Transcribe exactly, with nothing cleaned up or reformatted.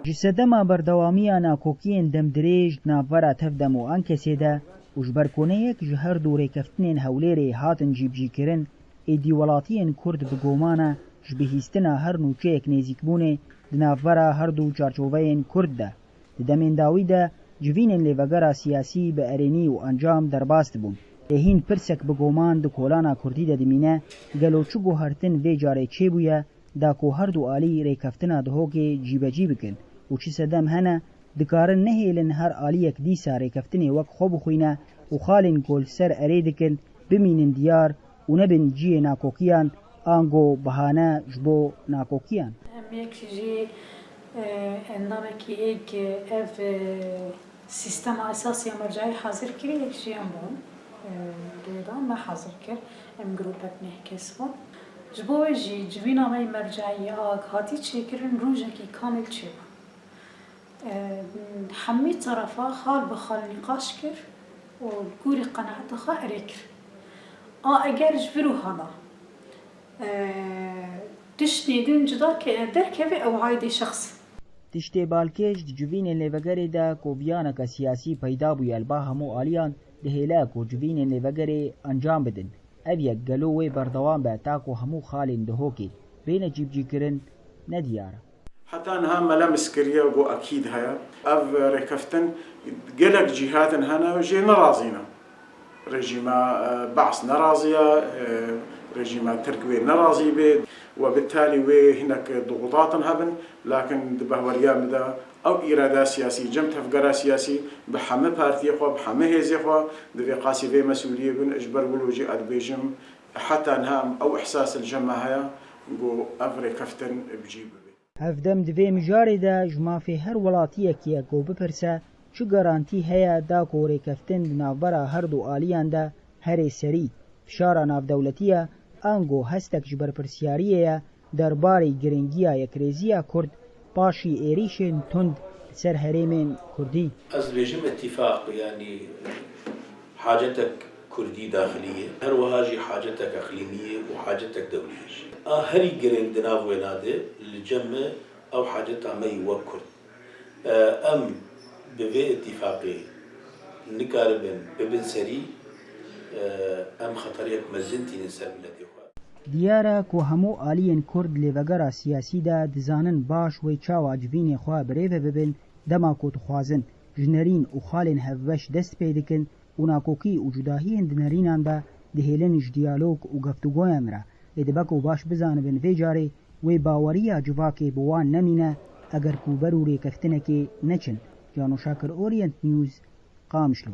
Ji sedema berdewamiya nakokiyên demdirêj di navbera Tevdem û Ankesê de û ji ber ku ne yek ji her du rêkeftinên Hewlêrê hatin cîbicîkirin, êdî welatiyên Kurd bi goman e ji bihîstina her nûçeyek nêzîkbûnê di navbera her du çarçoveyên Kurd de. Di demên dawî de civînên lêvegera siyasî bi erênî û encam derbas dibûn. Lê hîn pirsek bi goman di kolana Kurdî de dimîne, gelo çi guhertin vê carê çêbûye, da ku her du alî rêkeftina Dihokê cîbecî bikin û çi sedem hene, dikarin nehêlin her aliyek dîsa rêkeftinê wek xwe bixwîne û xalên ku li ser erê dikin bimînin diyar û nebin cihê nakokiyan ango bahane ji bo nakokiyan. Em yek jî, e, endamekî êk ev, e, sîstema esasî ya merceî hazir kirî, yek jî em bûn. E, dê de me hazir kir. Em grûpek neh kes bûn. Ji bo wê jî civîna me yê merceî ya hatî çêkirin rojekî kamil çêbû. E, hemî terefa xal bi xal nîqaş kir û li gorî qenaeta xwe erê kir. A eger ji vir û hala, e, tiştê din cuda ke-, derkeve ew aydê şexs. Tiştê balkêş di civînên lêvegerê de ku viyaneke siyasî peyda bûye li ba hemû aliyan, dihêle ku civînên lêvegerê encam bidin. Ev yek gelo wê berdewam be ta ku hemû xalên Dihokê bêne cîbicîkirin, ne diyar e. Heta niha mele miskiriye û ekîd heye. Ev rêkeftin gelek cîhatin hene jê nerazî ne. Rejîma, e, Baas nerazî ye, e, rejîma Tirk wê nerazî bê. We bitalî wê hinek dixudatin hebin, lakin di behweriya min de ew îrada siyasî, cem tevgera siyasî bi heme partiyê xwe, bi heme hêzê xwe divê qasî vê mesûliyê bin. Ji ber wilo jî ez dibêjim, heta niha em ew ihsas li cem me heye ku ev rêkeftin bi cî bibe. Hevdem di vê mijarê de ji mafê her welatiyekî ye ku bipirse, çi garantî heye da ku rêkeftin di navbera her du aliyan de herê serî, fişara navdewletî ye, ango hestek ji berpirsiyariyê ye derbarê giringiya yekrêziya Kurd paşî êrîşên tund li ser herêmên Kurdî. Ez dibêjim îtîfaq, yanî hacetek Kurdî daxilî ye, her wiha jî hacetek eqlîmî ye û hacetek dewlî ye jî. A herî girîng di nav wêna de li cem me ew haceta me yî wek Kurd. E, em bi vê îtîfaqê nikaribin bibin serî, e, em xeteriyek mezin tînin ser miletê xwe. Diyar e ku hemû aliyên Kurd lêvegera siyasî de dizanin baş wê çawa civînê xwe birêve bibin, dema ku dixwazin ji nerîn û xalên hevbeş dest pê dikin û nakokî û cudahiyên di nerînan de dihêlin ji diyalog û geftugoyan re. Lê dibe ku baş bizanibin vê carê wê baweriya civakê bi wan nemîne, eger ku ber û rêkeftinekê neçin. Cano Şakir, Orient News, Qamişlo.